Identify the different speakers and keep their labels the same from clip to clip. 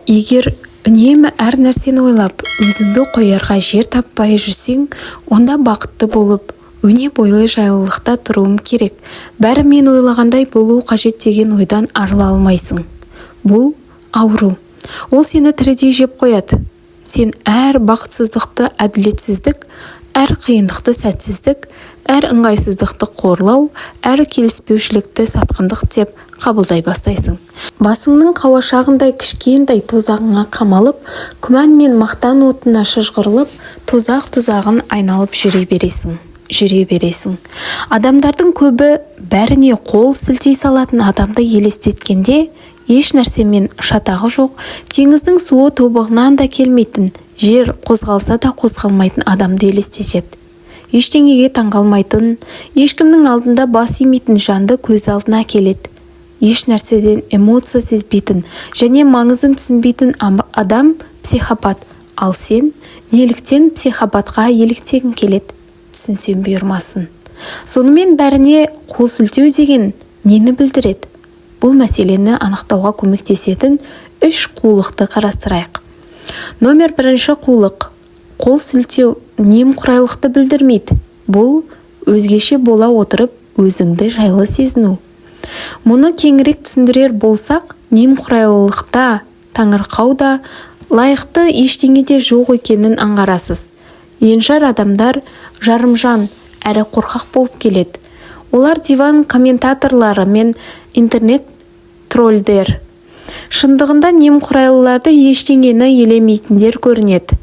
Speaker 1: Егер үнемі әр нәрсені ойлап, өзіңді қоярға жер таппай жүрсең, онда бақытты болып, өне бойлы жайлылықта тұруым керек, бәрі мен ойлағандай болуы қажет деген ойдан арыла алмайсың. Бұл ауру. Ол сені тірідей жеп қояды. Сен әр бақытсыздықты әділетсіздік, әр қиындықты сәтсіздік, әр ыңғайсыздықты қорлау, әр келіспеушілікті сатқындық деп қабылдай бастайсың. Басыңның қауашағындай кішкентай тозағыңа қамалып, күмән мен мақтан отына шыжғырылып, тозақ тұзағын айналып жүре бересің, жүре бересің. Адамдардың көбі бәріне қол сілтей салатын адамды елестеткенде, еш нәрсемен шатағы жоқ, теңіздің суы тобығынан да келмейтін, жер қозғалса да қозғалмайтын адамды елестетеді. Ештеңеге таңғалмайтын, ешкімнің алдында бас имейтін жанды көз алдына әкеледі. Еш нәрседен эмоция сезбейтін және маңызын түсінбейтін адам психопат. Ал сен неліктен психопатқа еліктегің келеді? Түсінсем бұйырмасын. Сонымен, бәріне қол сілтеу деген нені білдіреді? Бұл мәселені анықтауға көмектесетін үш қулықты қарастырайық. Номер бірінші қулық: қол сілтеу немқұрайлықты білдірмейді. Бұл өзгеше бола отырып, өзіңді жайлы сезіну. Мұны кеңірек түсіндірер болсақ, немқұрайлылықта таңырқау да, лайықты ештеңе де жоқ екенін аңғарасыз. Енжар адамдар жарымжан әрі қорқақ болып келеді. Олар диван комментаторлары мен интернет тролльдер. Шындығында, немқұрайлыларды ештеңені елемейтіндер көрінеді.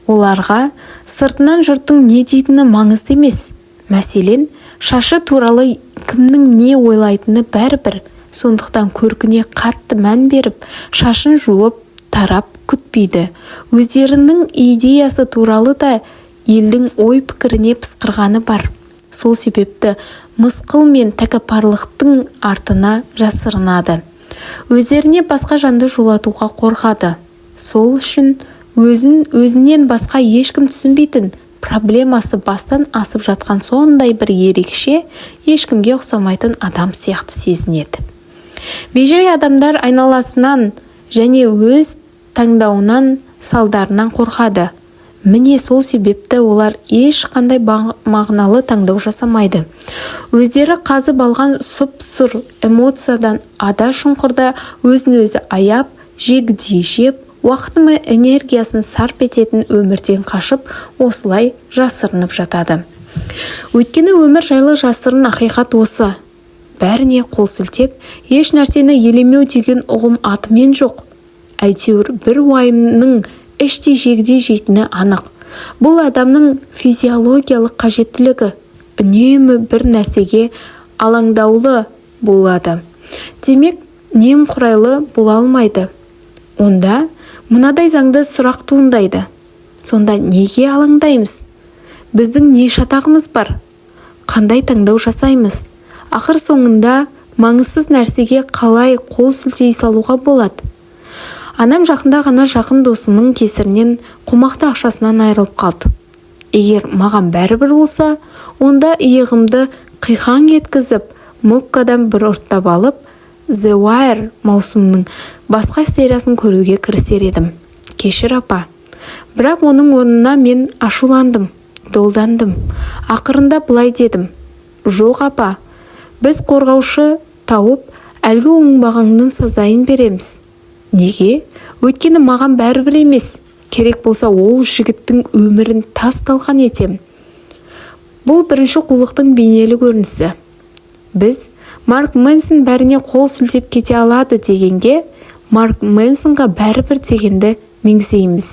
Speaker 1: Оларға сыртынан жұрттың не дейтіні маңызды емес. Мәселен, шашы туралы кімнің не ойлайтыны бәрібір. Сондықтан көркіне қатты мән беріп, шашын жуып, тарап күтпейді. Өздерінің идеясы туралы да елдің ой-пікіріне пысқырғаны бар. Сол себепті мысқыл мен тәкаппарлықтың артына жасырынады. Өздеріне басқа жанды жолатуға қорқады. Сол үшін өзін өзінен басқа ешкім түсінбейтін, проблемасы бастан асып жатқан сондай бір ерекше, ешкімге ұқсамайтын адам сияқты сезінеді. Бейжай адамдар айналасынан және өз таңдауынан салдарынан қорқады. Міне, сол себепті олар ешқандай мағыналы таңдау жасамайды. Өздері қазып алған сұп-сұр эмоциядан ада шұңқырда өзін-өзі аяп, жегідей жеп, уақыты мен энергиясын сарп ететін өмірден қашып, осылай жасырынып жатады. Өйткені өмір жайлы жасырын ақиқат осы: бәріне қол сілтеп, еш нәрсені елемеу деген ұғым атымен жоқ. Әйтеуір бір уайымның іштей жегідей жейтіні анық. Бұл адамның физиологиялық қажеттілігі. Үнемі бір нәрсеге алаңдаулы болады. Демек, немқұрайлы бола алмайды. Онда мынадай заңды сұрақ туындайды: сонда неге алаңдаймыз? Біздің не шатағымыз бар? Қандай таңдау жасаймыз? Ақыр соңында маңызсыз нәрсеге қалай қол сілтей салуға болады? Анам жақында ғана жақын досының кесірінен қомақты ақшасынан айырылып қалды. Егер маған бәрібір болса, онда иығымды қиқаң еткізіп, моккадан бір ұрттап алып, The Wire маусымының басқа сериясын көруге кірісер едім. Кешір, апа. Бірақ оның орнына мен ашуландым, долдандым. Ақырында былай дедім: «Жоқ, апа, біз қорғаушы тауып, әлгі оңбағанның сазайын береміз». Неге? Өйткені маған бәрібір емес. Керек болса, ол жігіттің өмірін тас талқан етем. Бұл бірінші қулықтың бейнелі көрінісі. Біз Марк Мэнсон бәріне қол сілтеп кете алады дегенге Марк Мэнсонға бәрібір дегенді меңзейміз.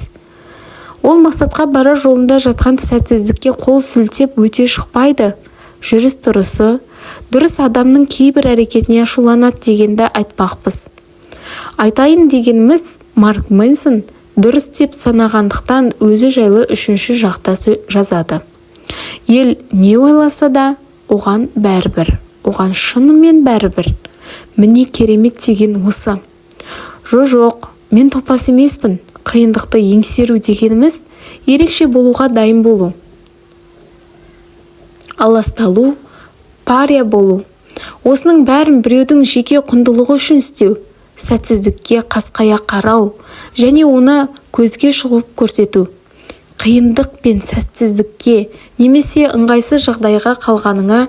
Speaker 1: Ол мақсатқа барар жолында жатқан сәтсіздікке қол сілтеп өте шықпайды. Жүріс-тұрысы дұрыс адамның кейбір әрекетіне ашуланады дегенді айтпақпыз. Айтайын дегеніміз, Марк Мэнсон дұрыс деп санағандықтан өзі жайлы үшінші жақта жазады. Ел не ойласа да, оған бәрібір. Оған шынымен бәрібір. Міне, керемет деген осы. Жо-жоқ, мен топас емеспін. Қиындықты еңсеру дегеніміз ерекше болуға дайын болу, аласталу, пария болу, осының бәрін біреудің жеке құндылығы үшін істеу. Сәтсіздікке қасқая қарау және оны көзге шұқып көрсету. Қиындық пен сәтсіздікке немесе ыңғайсыз жағдайға қалғаныңа,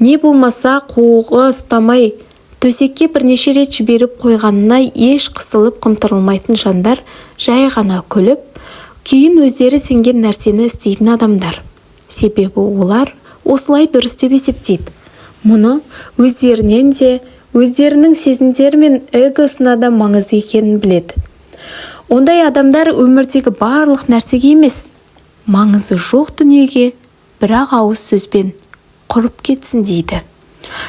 Speaker 1: не болмаса қуығы ұстамай төсекке бірнеше рет жіберіп қойғанына еш қысылып-қымтырылмайтын жандар жай ғана күліп, кейін өздері сенген нәрсені істейтін адамдар. Себебі олар осылай дұрыс деп есептейді. Мұны өздерінен де, өздерінің сезімдері мен эгосына да маңызды екенін біледі. Ондай адамдар өмірдегі барлық нәрсеге емес, маңызы жоқ дүниеге бір-ақ ауыз сөзбен құрып кетсін дейді.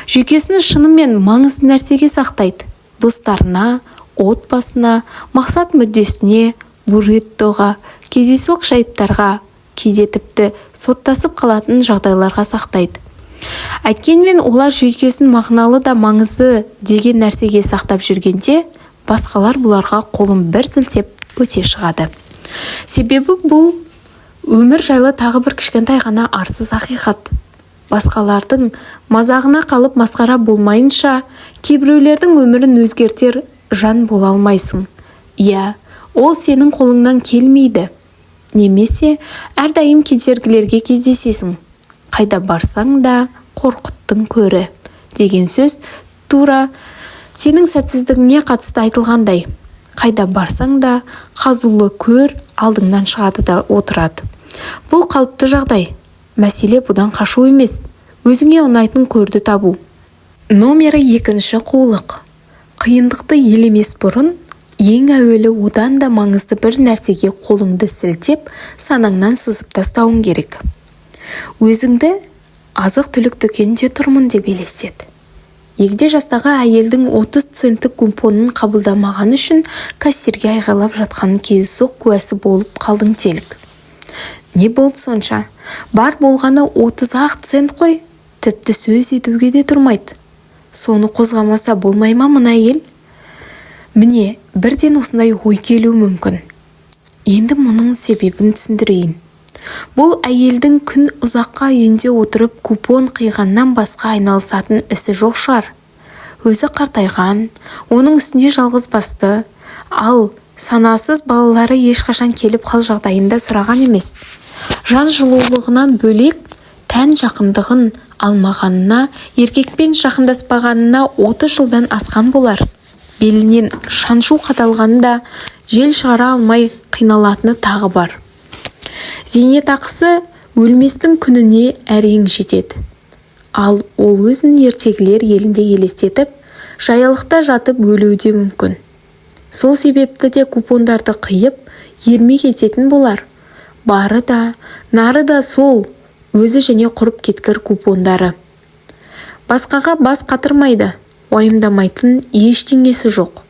Speaker 1: Жүйкесін шынымен маңызды нәрсеге сақтайды. Достарына, отбасына, мақсат-мүддесіне, бурриттоға, кездейсоқ жайттарға, кейде тіпті соттасып қалатын жағдайларға сақтайды. Әйткенмен олар жүйкесін мағыналы да маңызды деген нәрсеге сақтап жүргенде, басқалар бұларға қолын бір сілтеп өте шығады. Себебі бұл өмір жайлы тағы бір кішкентай ғана арсыз ақиқат. Басқалардың мазағына қалып масқара болмайынша, кейбіреулердің өмірін өзгертер жан бола алмайсың. Иә, ол сенің қолыңнан келмейді. Немесе әрдайым кедергілерге кездесесің. Қайда барсаң да Қорқыттың көрі деген сөз тура сенің сәтсіздігіңе қатысты айтылғандай. Қайда барсаң да қазулы көр алдыңнан шығады да отырады. Бұл қалыпты жағдай. Мәселе бұдан қашу емес, өзіңе ұнайтын көрді табу. Номері екінші қулық. Қиындықты елемес бұрын, ең әуелі одан да маңызды бір нәрсеге қолыңды сілтеп, санаңнан сызып тастауың керек. Өзіңді азық-түлік дүкенінде тұрмын деп елестет. Егде жастағы әйелдің 30 центтік купонын қабылдамағаны үшін кассирге айғайлап жатқанын кездейсоқ куәсі болып қалдың делік. Не болды сонша? Бар болғаны 30-ақ цент қой, тіпті сөз етуге де тұрмайды. Соны қозғамаса болмай ма мына әйел? Міне, бірден осындай ой келуі мүмкін. Енді мұның себебін түсіндірейін. Бұл әйелдің күн ұзаққа үйінде отырып купон қиғаннан басқа айналысатын ісі жоқ шығар. Өзі қартайған, оның үстіне жалғыз басты, ал санасыз балалары ешқашан келіп хал жағдайын да сұраған емес. Жан жылулығынан бөлек, тән жақындығын алмағанына, еркекпен жақындаспағанына 30 жылдан асқан болар. Белінен шаншу қадалғаны да, жел шығара алмай қиналатыны тағы бар. Зейнетақысы өлместің күніне әрең жетеді. Ал ол өзін ертегілер елінде елестетіп, жаялықта жатып өлуі де мүмкін. Сол себепті де купондарды қиып, ермек ететін болар. Бары да, нары да сол, өзі және құрып кеткір купондары. Басқаға бас қатырмайды, уайымдамайтын ештеңесі жоқ.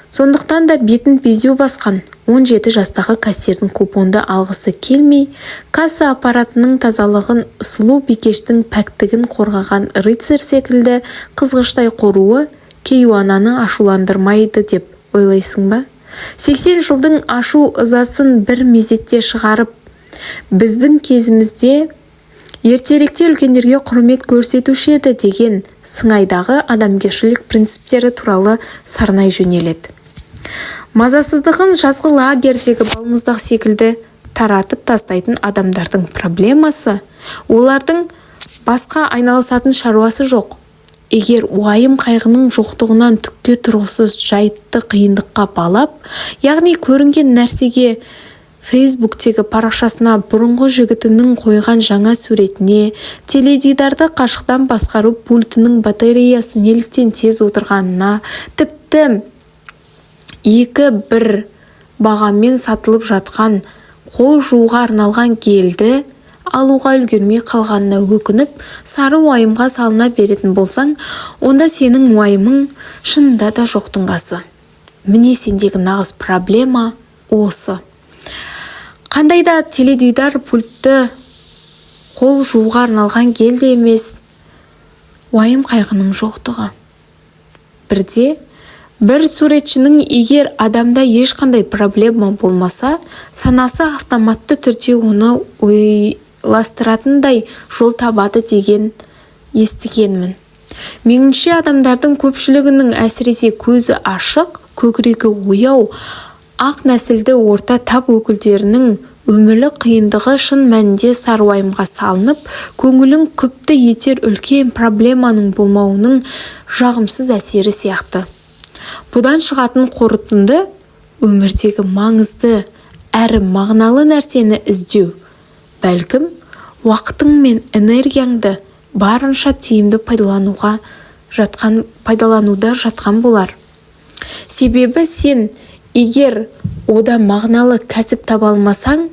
Speaker 1: Сондықтан да бетін безеу басқан 17 жастағы кассирдің купонды алғысы келмей, касса аппаратының тазалығын сұлу бикештің пәктігін қорғаған рыцарь секілді қызғыштай қоруы кейуананы ашуландырмайды деп ойлайсың ба? 80 жылдың ашу ызасын бір мезетте шығарып, біздің кезімізде ертеректе үлкендерге құрмет көрсетуші еді деген сыңайдағы адамгершілік принциптері туралы сарнай жөнеледі. Мазасыздығын жазғы лагердегі балмұздақ секілді таратып тастайтын адамдардың проблемасы олардың басқа айналысатын шаруасы жоқ. Егер уайым-қайғының жоқтығынан түкке тұрғысыз жайтты қиындыққа балап, яғни көрінген нәрсеге, фейсбуктегі парақшасына бұрынғы жігітінің қойған жаңа суретіне, теледидарды қашықтан басқару пультінің батареясы неліктен тез отырғанына, тіпті екі бір бағамен сатылып жатқан қол жууға арналған гельді алуға үлгермей қалғанына өкініп, сары уайымға салына беретін болсаң, онда сенің уайымың шынында да жоқтың қасы. Міне, сендегі нағыз проблема осы. Қандай да теледидар пультті, қол жууға арналған гель де емес, уайым-қайғының жоқтығы. Бірде бір суретшінің егер адамда ешқандай проблема болмаса, санасы автоматты түрде оны ойластыратындай жол табады деген естігенмін. Меніңше, адамдардың көпшілігінің, әсіресе көзі ашық, көкірегі ояу, ақ нәсілді орта тап өкілдерінің өмірлік қиындығы шын мәнінде сарыуайымға салынып, көңілін күпті етер үлкен проблеманың болмауының жағымсыз әсері сияқты. Бұдан шығатын қорытынды: өмірдегі маңызды әрі мағыналы нәрсені іздеу, бәлкім, уақытың мен энергияңды барынша тиімді пайдалануда жатқан болар. Себебі сен егер ода мағыналы кәсіп таба алмасаң,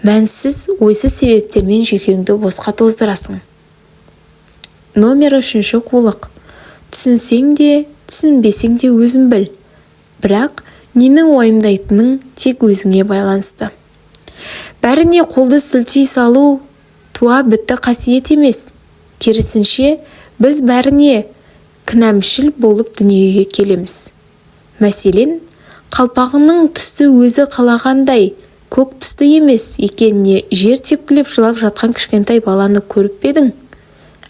Speaker 1: мәнсіз, ойсыз себептермен жүйкеңді босқа тоздырасың. Номер үшінші қулық: түсінсең де, түсінбесең де, өзің біл, бірақ нені уайымдайтының тек өзіңе байланысты. Бәріне қолды сілтей салу туа бітті қасиет емес. Керісінше, біз бәріне кінәмшіл болып дүниеге келеміз. Мәселен, қалпағының түсі өзі қалағандай көк түсті емес екеніне жер тепкілеп жылап жатқан кішкентай баланы көріп пе едің?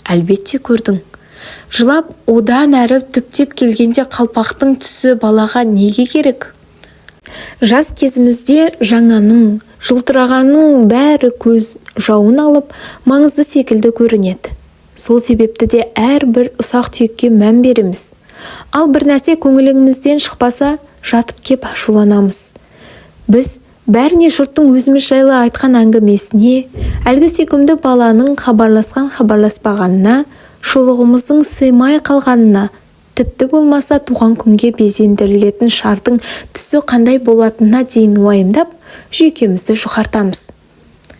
Speaker 1: Әлбетте, көрдің. Жылап, одан әрі түптеп келгенде, қалпақтың түсі балаға неге керек? Жас кезімізде жаңаның, жылтырағанның бәрі көз жауын алып, маңызды секілді көрінеді. Сол себепті де әрбір ұсақ-түйекке мән береміз. Ал бір нәрсе көңілімізден шықпаса, жатып кеп ашуланамыз. Біз бәріне, жұрттың өзіміз жайлы айтқан әңгімесіне, әлгі сүйкімді баланың хабарласқан-хабарласпағанына, шұлығымыздың сыймай қалғанына, тіпті болмаса туған күнге безендірілетін шардың түсі қандай болатынына дейін уайымдап, жүйкемізді жұқартамыз.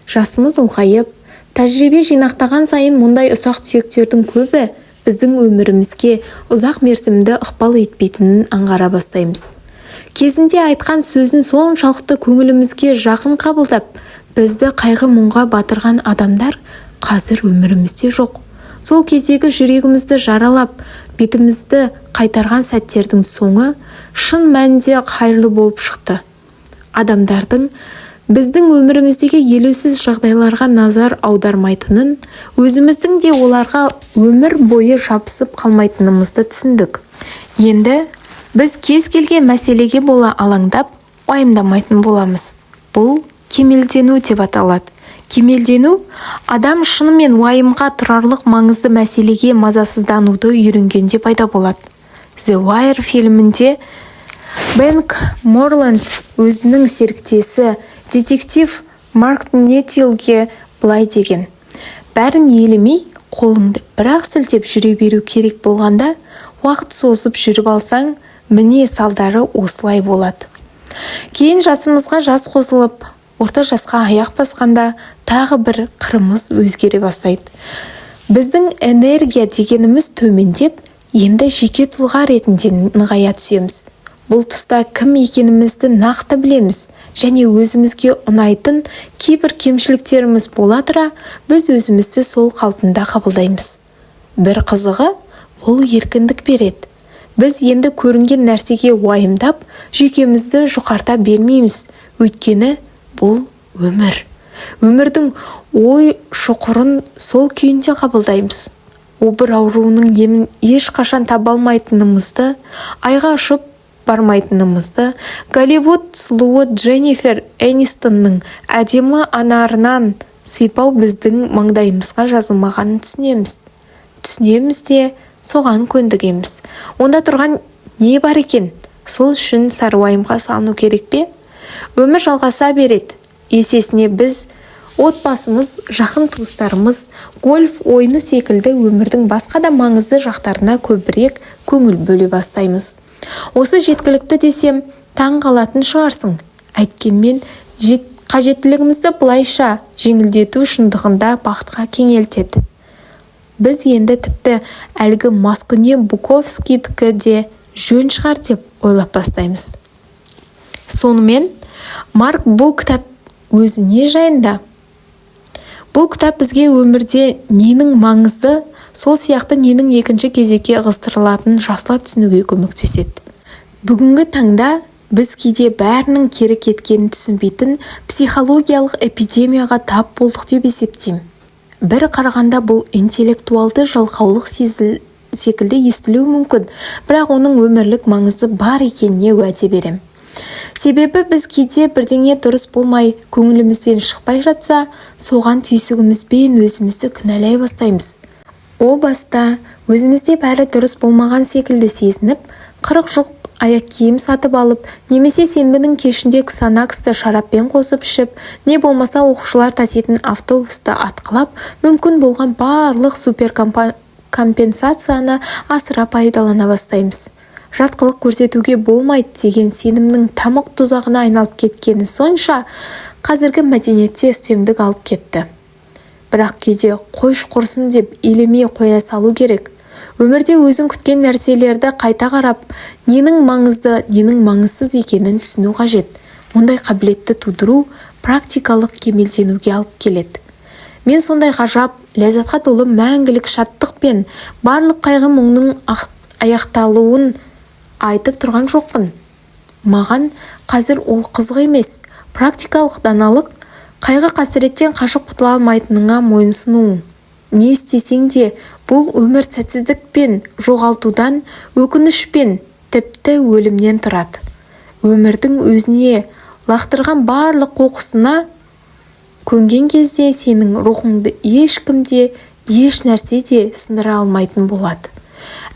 Speaker 1: Жасымыз ұлғайып, тәжірибе жинақтаған сайын мұндай ұсақ-түйектердің көбі біздің өмірімізге ұзақ мерзімді ықпал етпейтінін аңғара бастаймыз. Кезінде айтқан сөзін соншалықты көңілімізге жақын қабылдап, бізді қайғы-мұңға батырған адамдар қазір өмірімізде жоқ. Сол кездегі жүрегімізді жаралап, бетімізді қайтарған сәттердің соңы шын мәнінде қайырлы болып шықты. Адамдардың біздің өміріміздегі елеусіз жағдайларға назар аудармайтынын, өзіміздің де оларға өмір бойы жабысып қалмайтынымызды түсіндік. Енді біз кез келген мәселеге бола алаңдап, уайымдамайтын боламыз. Бұл кемелдену деп аталады. Кемелдену адам шынымен уайымға тұрарлық маңызды мәселеге мазасыздануды үйренгенде пайда болады. The Wire фильмінде Бэнк Морланд өзінің серіктесі детектив Марк Неттилге былай деген: «Бәрін елемей, қолыңды бір-ақ сілтеп жүре беру керек болғанда, уақыт созып жүріп алсаң, міне, салдары осылай болады». Кейін жасымызға жас қосылып, орта жасқа аяқ басқанда, тағы бір қырымыз өзгере бастайды. Біздің энергия дегеніміз төмендеп, енді жеке тұлға ретінде нығая түсеміз. Бұл тұста кім екенімізді нақты білеміз және өзімізге ұнайтын кейбір кемшіліктеріміз бола тұра, біз өзімізді сол қалпында қабылдаймыз. Бір қызығы, бұл еркіндік береді. Біз енді көрінген нәрсеге уайымдап, жүйкемізді жұқарта бермейміз, өйткені бұл өмір. Өмірдің ой шұқырын сол күйінде қабылдаймыз. Обыр ауруының емін ешқашан таба алмайтынымызды, айға ұшып бармайтынымызды, Голливуд сұлуы Дженнифер Энистонның әдемі анарынан сипау біздің маңдайымызға жазылмағанын түсінеміз. Түсінеміз де, соған көндігеміз. Онда тұрған не бар екен? Сол үшін сарыуайымға салыну керек пе? Өмір жалғаса береді. Есесіне біз отбасымыз, жақын туыстарымыз, гольф ойыны секілді өмірдің басқа да маңызды жақтарына көбірек көңіл бөле бастаймыз. Осы жеткілікті десем, таң қалатын шығарсың. Әйткенмен қажеттілігімізді былайша жеңілдету шындығында бақытқа кеңелтеді. Біз енді тіпті әлгі маскүнем Буковскийдікі де жөн шығар деп ойлап бастаймыз. Сонымен, Марк, бұл кітап өзі не жайында? Бұл кітап бізге өмірде ненің маңызды, сол сияқты ненің екінші кезекке ығыстырылатынын жақсылап түсінуге көмектеседі. Бүгінгі таңда біз кейде бәрінің кері кеткенін түсінбейтін психологиялық эпидемияға тап болдық деп есептеймін. Бір қарағанда, бұл интеллектуалды жалқаулық. секілді естілуі мүмкін, бірақ оның өмірлік маңызы бар екеніне уәде берем. Себебі біз кейде бірдеңе дұрыс болмай, көңілімізден шықпай жатса, соған түйсігімізбен өзімізді кінәлай бастаймыз. О баста өзімізде бәрі дұрыс болмаған секілді сезініп, 40 жұп аяқ киім сатып алып, немесе сенбінің кешінде ксанаксты шараппен қосып ішіп, не болмаса оқушылар таситын автобусты атқылап, мүмкін болған барлық суперкомпенсацияны асыра пайдалана бастаймыз. Жат қылық көрсетуге болмайды деген сенімнің тамық тұзағына айналып кеткені сонша, қазіргі мәдениетте үстемдік алып кетті. Бірақ кейде қойшы құрсын деп елемей қоя салу керек. Өмірде өзің күткен нәрселерді қайта қарап, ненің маңызды, ненің маңызсыз екенін түсіну қажет. Мұндай қабілетті тудыру практикалық кемелденуге алып келеді. Мен сондай ғажап, ләззатқа толы мәңгілік шаттық пен барлық қайғы-мұңның аяқталуын айтып тұрған жоқпын. Маған қазір ол қызық емес. Практикалық даналық қайғы-қасіреттен қашып құтыла алмайтыныңа мойынсұнуың. Не істесең де, бұл өмір сәтсіздік пен жоғалтудан, өкініш пен тіпті өлімнен тұрады. Өмірдің өзіне лақтырған барлық қоқысына көнген кезде сенің рухыңды ешкім де, еш нәрсе де сындыра алмайтын болады.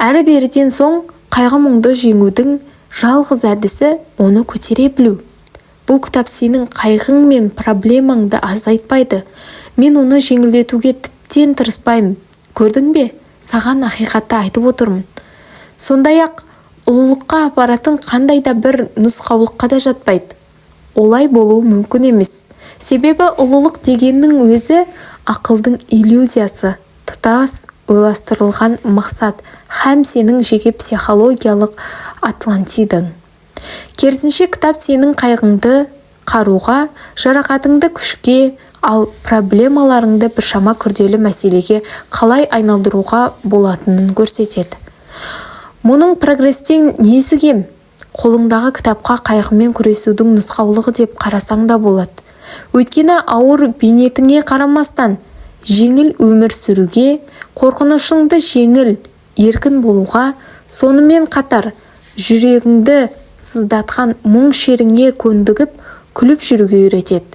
Speaker 1: Әрі-беріден соң қайғы-мұңды жеңудің жалғыз әдісі оны көтере білу. Бұл кітап сенің қайғың мен проблемаңды азайтпайды. Мен оны жеңілдетуге тіптен тырыспаймын. Көрдің бе? Саған ақиқатты айтып отырмын. Сондай-ақ ұлылыққа апаратын қандай да бір нұсқаулыққа да жатпайды. Олай болуы мүмкін емес. Себебі ұлылық дегеннің өзі ақылдың иллюзиясы, тұтас ойластырылған мақсат һәм сенің жеке психологиялық Атлантидаң. Керісінше, кітап сенің қайғыңды қаруға, жарақатыңды күшке, ал проблемаларыңды біршама күрделі мәселеге қалай айналдыруға болатынын көрсетеді. Мұның прогресстен несі кем? Қолыңдағы кітапқа қайғымен күресудің нұсқаулығы деп қарасаң да болады. Өйткені ауыр бейнетіңе қарамастан, жеңіл өмір сүруге, қорқынышыңды жеңіл, еркін болуға, сонымен қатар жүрегіңді сыздатқан мұң шеріңе көндігіп, күліп жүруге үйретеді.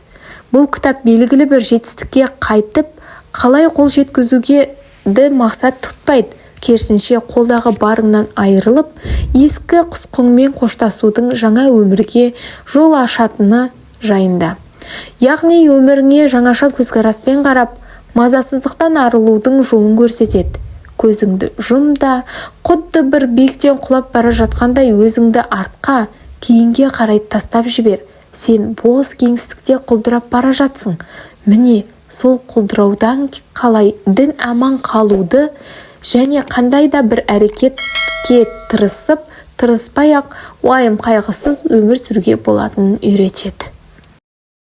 Speaker 1: Бұл кітап белгілі бір жетістікке қайтып, қалай қол жеткізуге ді мақсат тұтпайды. Керісінше, қолдағы барыңнан айырылып, ескі құсқыңмен қоштасудың жаңа өмірге жол ашатыны жайында. Яғни өміріңе жаңаша көзқараспен қарап, мазасыздықтан арылудың жолын көрсетеді. Көзіңді жұм да, құдды бір биіктен құлап бара жатқандай өзіңді артқа, кейінге қарай тастап жібер. Сен бос кеңістікте құлдырап бара жатсың. Міне, сол құлдыраудан қалай дін аман қалуды және қандай да бір әрекетке тырысып, тырыспай-ақ уайым-қайғысыз өмір сүруге болатынын үйретеді.